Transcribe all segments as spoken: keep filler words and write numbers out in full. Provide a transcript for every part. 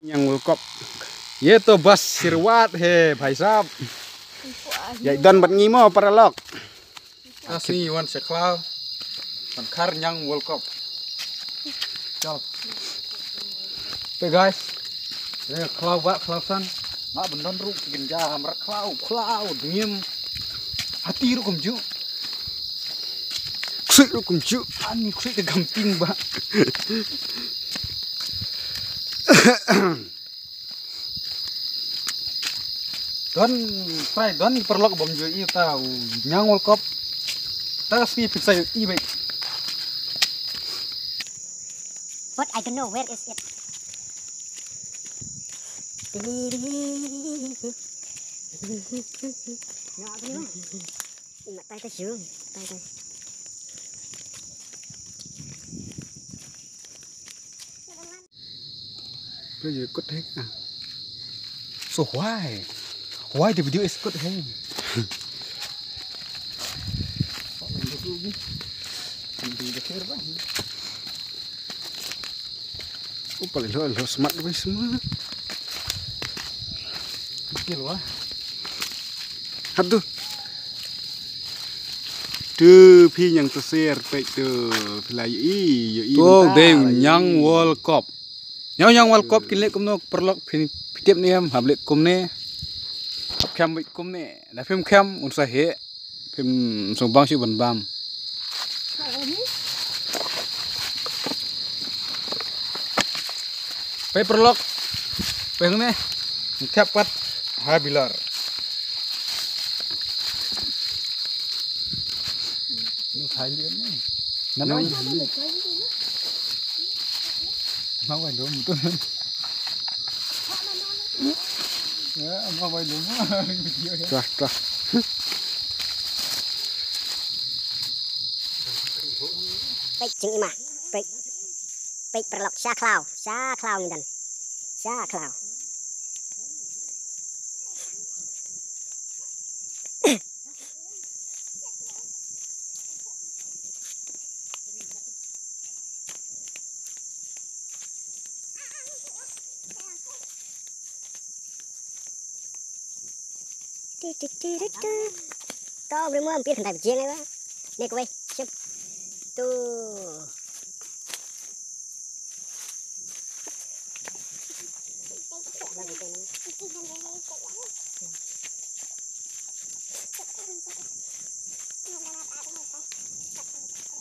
Ñiang World Cup. Ye to bas sirwat he bhai sahab. Ïai don bad ngi mo paralok. Ka sngi wan sha khlaw. Wan khar Ñiang World Cup. Chal. Pe guys. Re khlaw ba khlaw san. Nga ban don ruh ki gynja mrak khlaw khlaw dngiem. Hati ruh kumjuh. Ksui ruh kumjuh. Ani ksui te gam ting ba. Don, trai don paralok bam ju i ta u Ñiang World Cup. Ta sngi pisa i bai. But I don't know where is it. No, apa ni, Mak? Mak, tai, tai, shu. Tai, tai. Video good hang. So why? Why the video is good hang? Oh, pale lo, lo smart wis semua. Kecil wah. Hatu. Tu phi Ñiang Tasir pek tu phi la i, i. Tu mynta dei la i. Ñiang World Cup. Ñiang, Ñiang World Cup kin leh kumno paralok phi, phi tip ne em hap leh kumne. Hap khem bad kumne. Da phim khem un sa heh. Phim sngewbang shu ban bam. Pei paralok. Pei hangne. Thep pat ha bilor. Ni thai lian ni. Nang wai. Nang wai dum tu. Ya, nang wai dum. Dah, dah. Peit jingima, peit. Peit paralok, sha khlaw, sha khlaw ngi don. Sha khlaw. Ti, ti, ti, ti, ti. To, bri mo, hampir khandai bajing ai ba. Ne kawei, shim. Tu.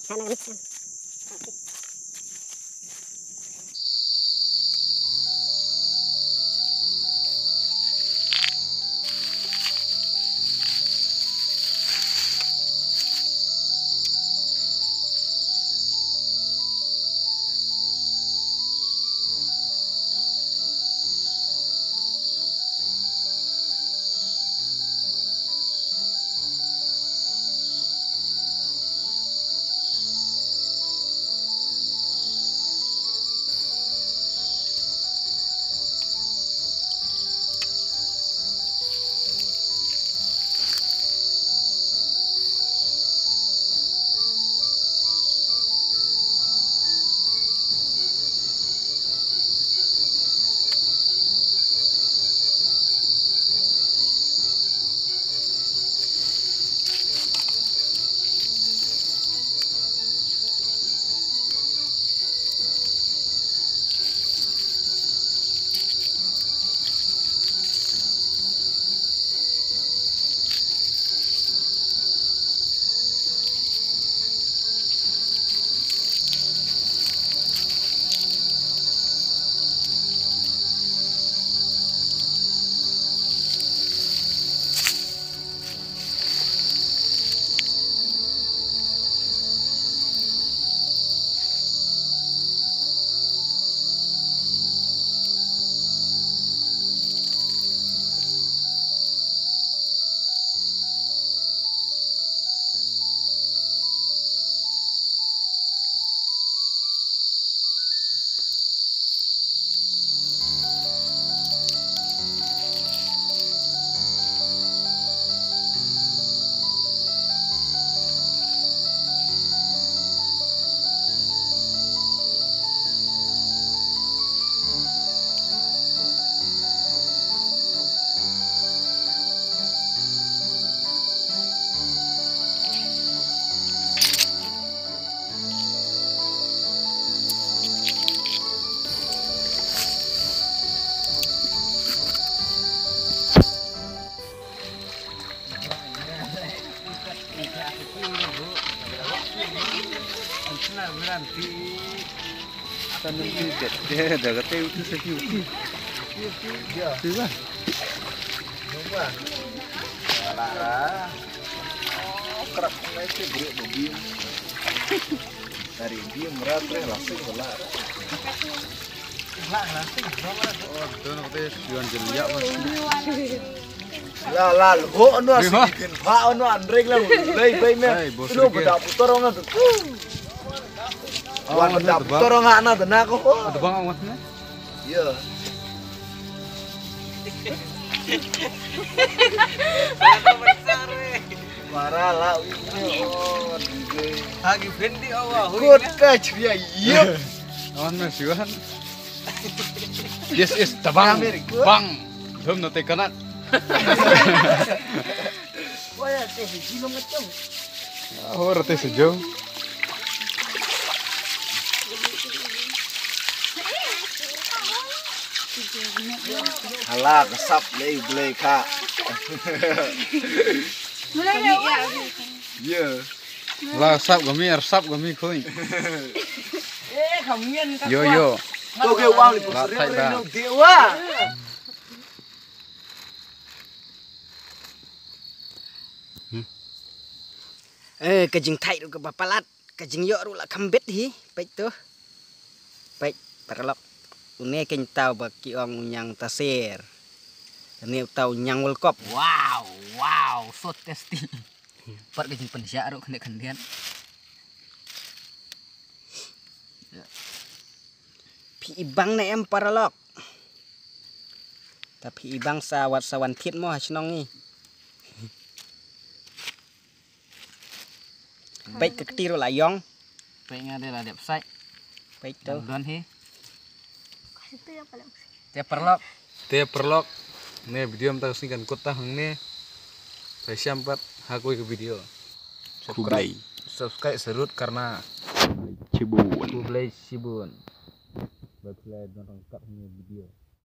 Sana mix. Tanam ti det de da kata uti sa ki uti. Ti ba. Ala ra. Kerap ngai ti beri bobi. Dari dia merat re lasik wala. Oh, tu nak kata tujuan jeliak mas. La la ho no. Oi, ma. Asikin pha no anreng la. Lei bai me. Hai, bos. Tu rike. Beda putar orang tu. Oh, wan beda putar orang ana tu nak ko. Ada bang awas ni. Ya. Mara la wi. Oh, DJ. Agi bendi awa. Kot ka chria. Yep. Awan na siwan. Yes, yes, tabang. Amerika. Bang. Dum na te kanat. Wah, ya, te biji lo ngacung. Oh, rate sejauh. Hala, kasap lei blei ka. Mulai lei. Ya. La sap kami, ar sap kami koi. Eh, kami kan. Yo, yo. Oke, wow, la thai da. Dewa. Eh, ka jingthait ruh kaba palat, ka jingïoh ruh la kham bit hi, peit to. Peit, paralok. Une kein taw ba ki ong u ñiang taser. Une u taw ñiang world cup. Wow, wow, so tasty. Pat ka jingpynshah ruh khyndiat khyndiat. Phi i bang ne em paralok? Ta phi i bang sa wat sa wan thied mo ha shnong ngi. Peit ka kti ruh la ïong. Peit nga de la dep sai. Peit to. Don hi. Te paralok. Te paralok. Ne video mynta ka sngi kan kut tang hangne. Sa ïashem pat ha kawei ka video. Khublei. Subscribe, subscribe sarut karna. Shibun. Khublei shibun. Ba phi la don ryngkat hangne video.